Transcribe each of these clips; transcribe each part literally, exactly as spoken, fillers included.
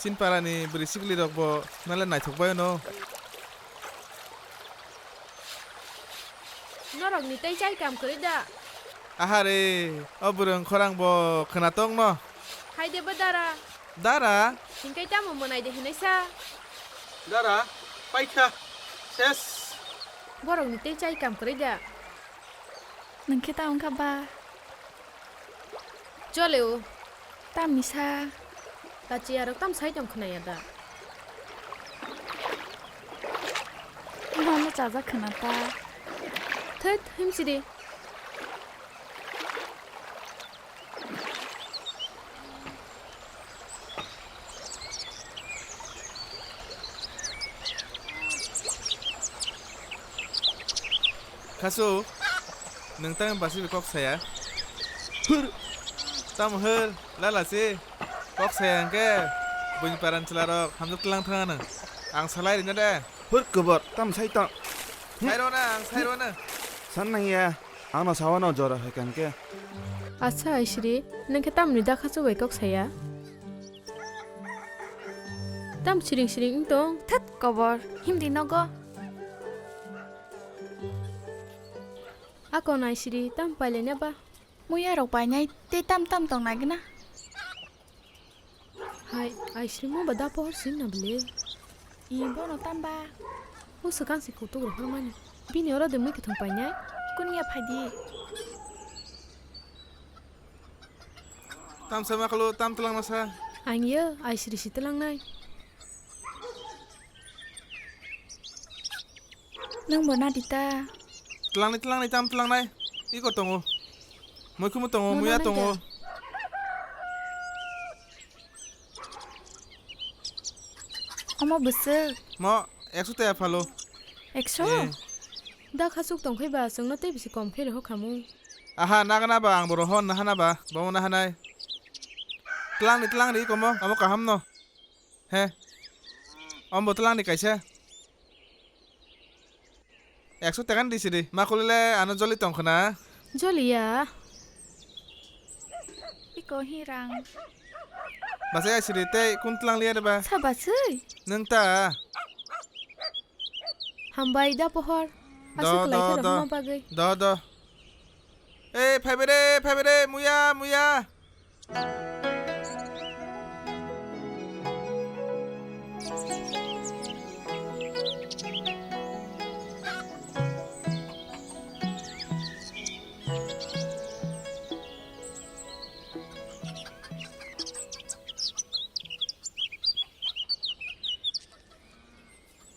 Chinparani bwrwi sikli rok bo nale naithok bai no. Norok ni tei chai kam kwrwi da? Aha re, o bwrwng khorang bo khwna tong no. Hai de bo dara. Dara? Hinkai tamo mwnai de hinai sa. Dara, paikha. Ses. Borok ni tei chai kam kwrwi da? Nwng khe ta wngkha ba? Chole o. Tam misa. Lachi arok tam sai tong khwnaya da? Nono chajak khwna ta. Thwt, himsidi. Khasu, nwng tamo basi bai kok saya? Hur! Tamo hur, lala se. Kok saya hwnkhe, buini paran chwla rok hamjak tlang thang ano. Ang salai rina de. Hur kubur, tam sai tong. Sai rona, ang sai rona. San nang ya, ang no sawa no jora hai kan ke. Acha, Aisri, nwng khe tamni da khasu bai kok saya? Tam siring siring wng tong. Thet kobor, himdi nogo. Ako nai siri tam pailai na ba? Muya rok painai tei tam tam tong nai gana. Hai, Aisri mo ba da pohor sin na bele. I bono tam ba? O swkang si kutuk rohor mani. Bini oro de mui kuthum painai. Kun ya phai di. Tam sama kalu, tam telang masa. Ang ye, Aisri si telang nai. Nang bo nadi ta? Telangnai, telangnai, tam telangnai. Iko tongo. Moikhumu tongo, muya tongo. Omo bwswk? Mo ekso taya phalo. Ekso? Eh. Da khasuk tongkhai ba, chwngno tei bisi kom khe rohor khamu. Aha, nagana ba, ang bo rohor nahana ba, bomo nahanai. Telangni, telangni, iko mo, omo kaham no. He. Omo telangni kaisa. Ekso taka ni di sidi. Makulile ano joli tong khna. Joli ya. Iko hirang. Basai ai sidi tei kun tlang liya de ba? Sa basai? Nung ta. Hambai da pohor. Do, asuk lai do, khe do. Rohorma bagwi. Do, do. Ei, phaibai de, phaibai de, muya, muya.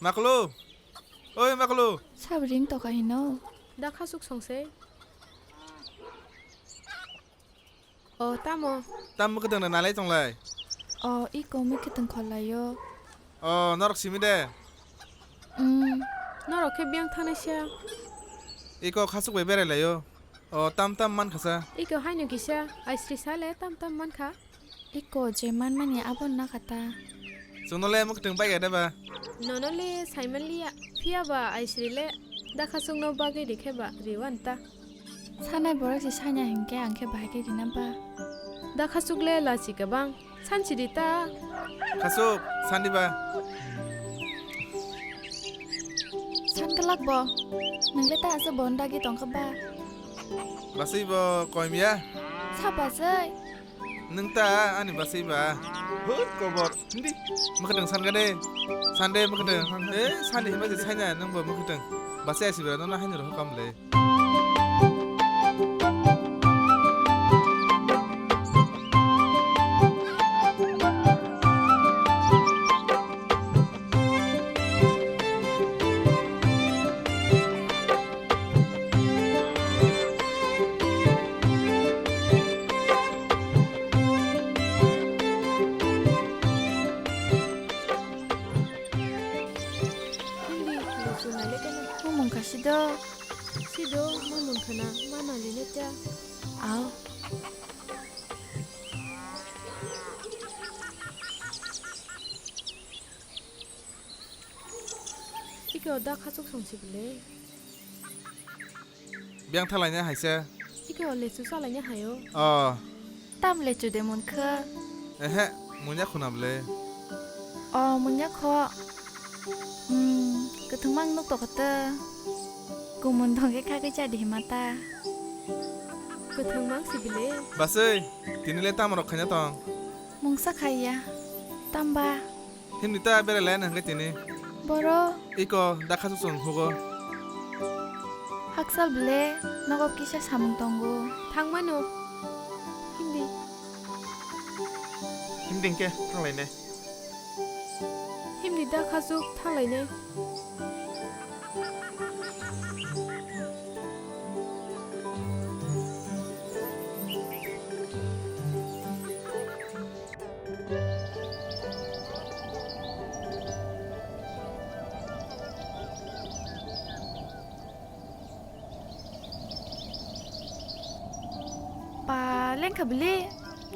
Makulu. Oi, Makulu. Sabring toka hino. Da khasuk songse. O, tamo? Tam mwkhwtwng na nalai tonglai? O, iko mwkhwtwng khorlaio. O, norok simi de? Mm. Norok khe biyang thangnai sia. Iko khasuk bai berai laio. O, tam tam man khasa. Iko haino kisa, aisri sale tam tam man kha. Iko je manmani abo na kata. Chwngno le mwkhwtwng bai ya de ba? Nono le saiman liya, phiya ba aisri le da khasukno bagwi rikhe ba riwan ta. Sanai borok se sanya hinkhe ang khe bahai khe rina ba. Da khasuk le lachi kwbang. Sanchi di ta. Khasuk, sandi ba. San kwlak bo. Nwng le ta asa bon dagi tong kha ba. Basai bo koim ya. Sa basai. Nwng ta ani basai ba. Hur kobor. Hindi. Mwkhwtwng san gade. Sande mwkhwtwng. Eh, sandi hinba se sanya nwng bo mwkhwtwng. Basai asi ba nono haino rohor kam le. Hindi, lusu nai le keno. Mumung ka sido. Sido, mumung khana, mana line cha. Au. Iko da khasuk song si bwle. Biyang thalaina haise. Iko lechu salaina hayo. Oh. Tam lechu de munkha. Ehe, munya khuna bwle. O, munya kho. Hmm, kwthwngma ang nuk tokho ta. Kumun dongkhe khagwi cha di hima ta. Kwthwngma ang si bile. Baswi, tini le tamo rok khaina tong? Mungsa khaiya. Tamba? Himni ta bere le nang khe tini. Boro. Iko, da khasu sung hugo. Haksal bile, nogo kisa samung tongo. Thangmano. Himdi. Himdi hingke thanglainai. Himdi da khasuk thanglainai. Pa, lengkha bili,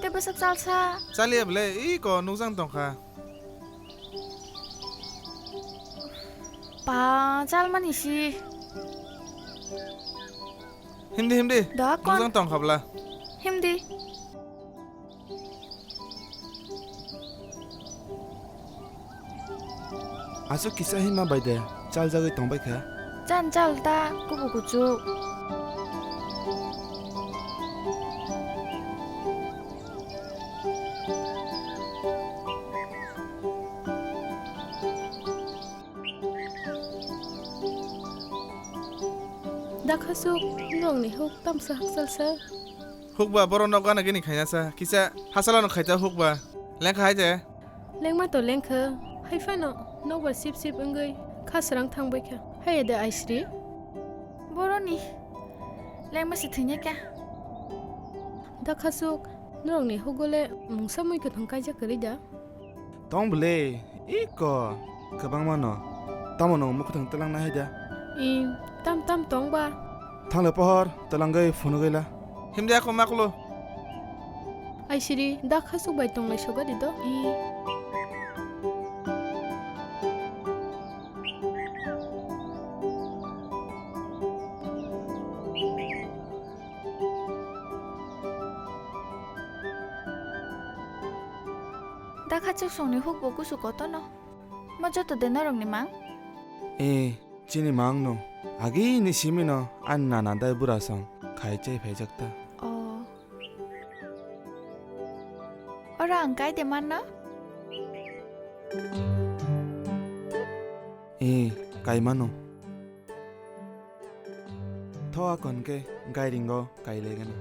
tei bwsak chalsa. Chaliya bile, iko nukjang tongkha. Pa, chalmani si. Himdi, himdi. Da kon. Nukjang tongkha bla. Himdi. Aswk kisa hima bai de chaljagwi tongbai kha. Chan chal ta kubu kuchuk. Da khasuk, nokni huk tamsa hakchalsa. Hukba, boro nok gana gini khainasa, kisa hasalano khaita hukba. Lengkha hai de. Lengma to lengkha, hai phano nokbar sip sip wngwi kha srang thangbai kha. Hai de Aisri. Boroni lengma si thwinai kha. Da khasuk, norokni hukgole mungsa mui kwthwng kaijak kwrwi da? Tong bwle, iko, kwbangma no. Tamo no mukhwthwng twlang nai hai da? I, tam tam tong ba? Thangle pohor, twlangwi phunugwi la. Himdi ako maklo. Aisiri, da khasuk bai tonglai soga di do. I. Da khachuk songni hukbo kusu kotono. Mo joto de norokni mang? E, chini mang no. Agini simino ani nana dai bura song khai chai phaijak ta. O. Oro ang kai de manno? E, kai mano. Tho akon ke gairingo kai legeno.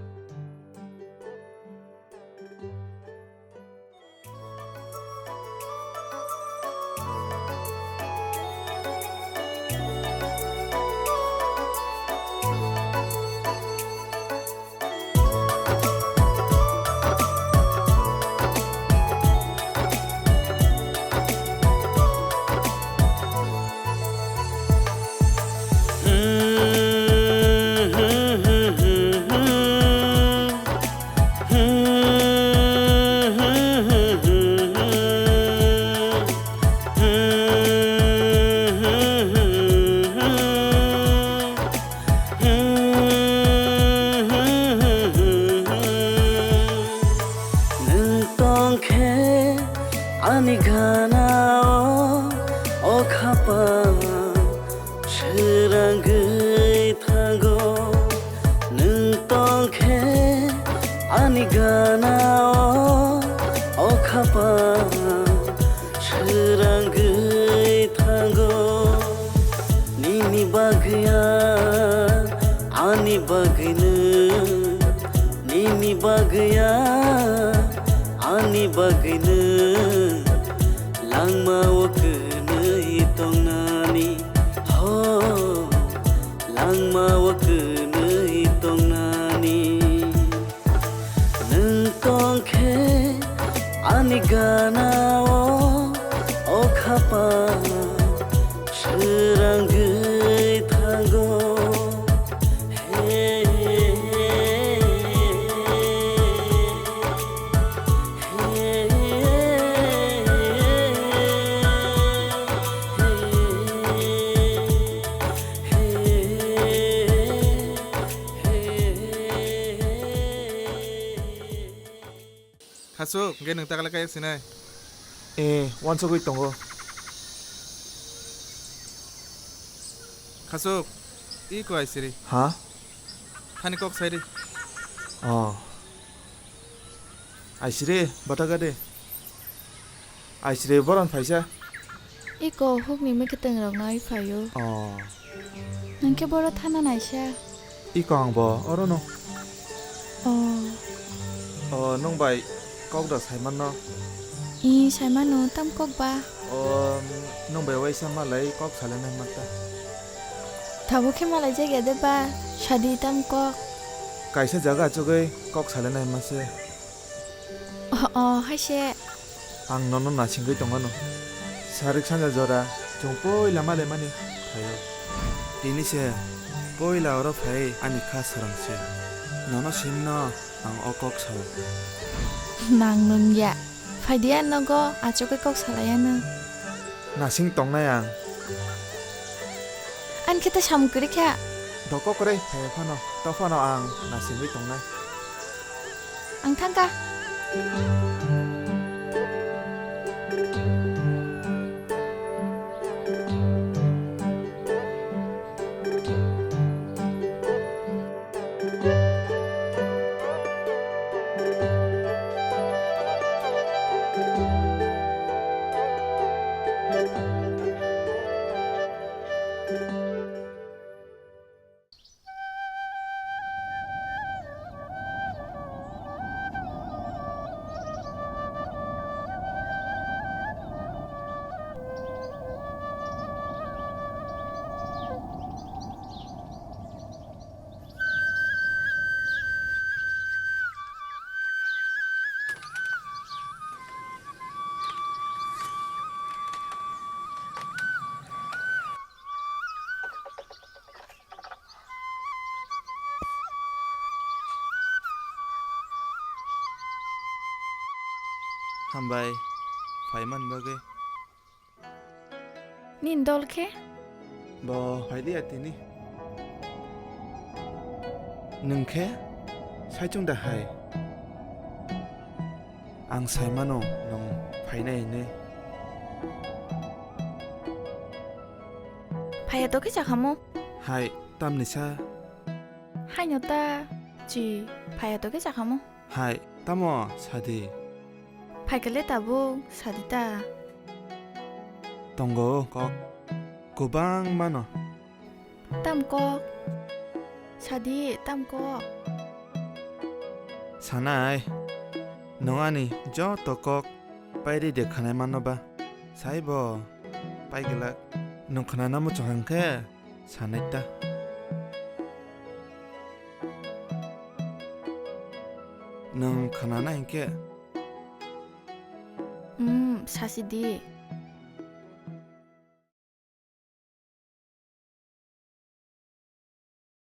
Nwng tong khe ani gana o, o khapang srangwi thango. Nwng tong khe ani gana o, o khapang srangwi thango. Nini bagwi ang, ani bagwi nwng, nini bagwi ang, ani bagwi nwng, langma o kwnwi tongnani, ho, langma o kwnwi tongnani. Nwng tong khe ani gana o, o khapang srangwi thango. He, he, he, he. Khasuk, hwnkhe nwng takle kayok sinai? Eh, wansugwi tongo. Khasuk, iko aisiri. Ha? Thani kok sairi. Oh. Aisiri, bataka de. Aisiri, boron phaisa. Iko hukni mwkhwtwng rok nai phaio. Oh. Hwnkhe boro thana naisa. Iko ang bo oro no. Oh. Oh, nwng bai kok da saimanno? I saimano, tam kok ba? Oh, nwng bai waisa malai kok salai nai mata. Tabuk khe malai jagya de ba, sadi tam kok. Kaisa jaga achugwi kok salai nai mase. Oh, oh, hai se. Ang nono nasingwi tongano. Sarik sanja jora, chwng poila malaimani phaio. Tini se poila oro phai ani kha swrwngse. Nono simno ang o kok sao. Nang nungya. Phaidi ang nogo achugwi kok salai ano. Nasing tongnai ang. Ani khe ta samung kwrwi kha. Doko kwrwi phai phano, to phano ang nasingwi tongnai. Ang thangkha. Hambai, phaiman bagwi. Nini dol khe? Bo phai liya tini. Nwng khe saichung da hai? Ang sai mano nwng phainai hinwi. Phaiya to khe chakhamu? Hai, tamni sa? Haino ta, chi, phaiya to khe chakhamu? Hai, tamo sadi? Phaikhe le tabuk sadi ta. Tongo kok kwbang mano. Tam kok? Sadi, tam kok? Sanai, nwng ani joto kok pairi de khanai mano ba? Sai bo, pai glak. Nwng khanana muchung hang khe sanai ta. Nwng khanana hinkhe? Hmm, sasi di.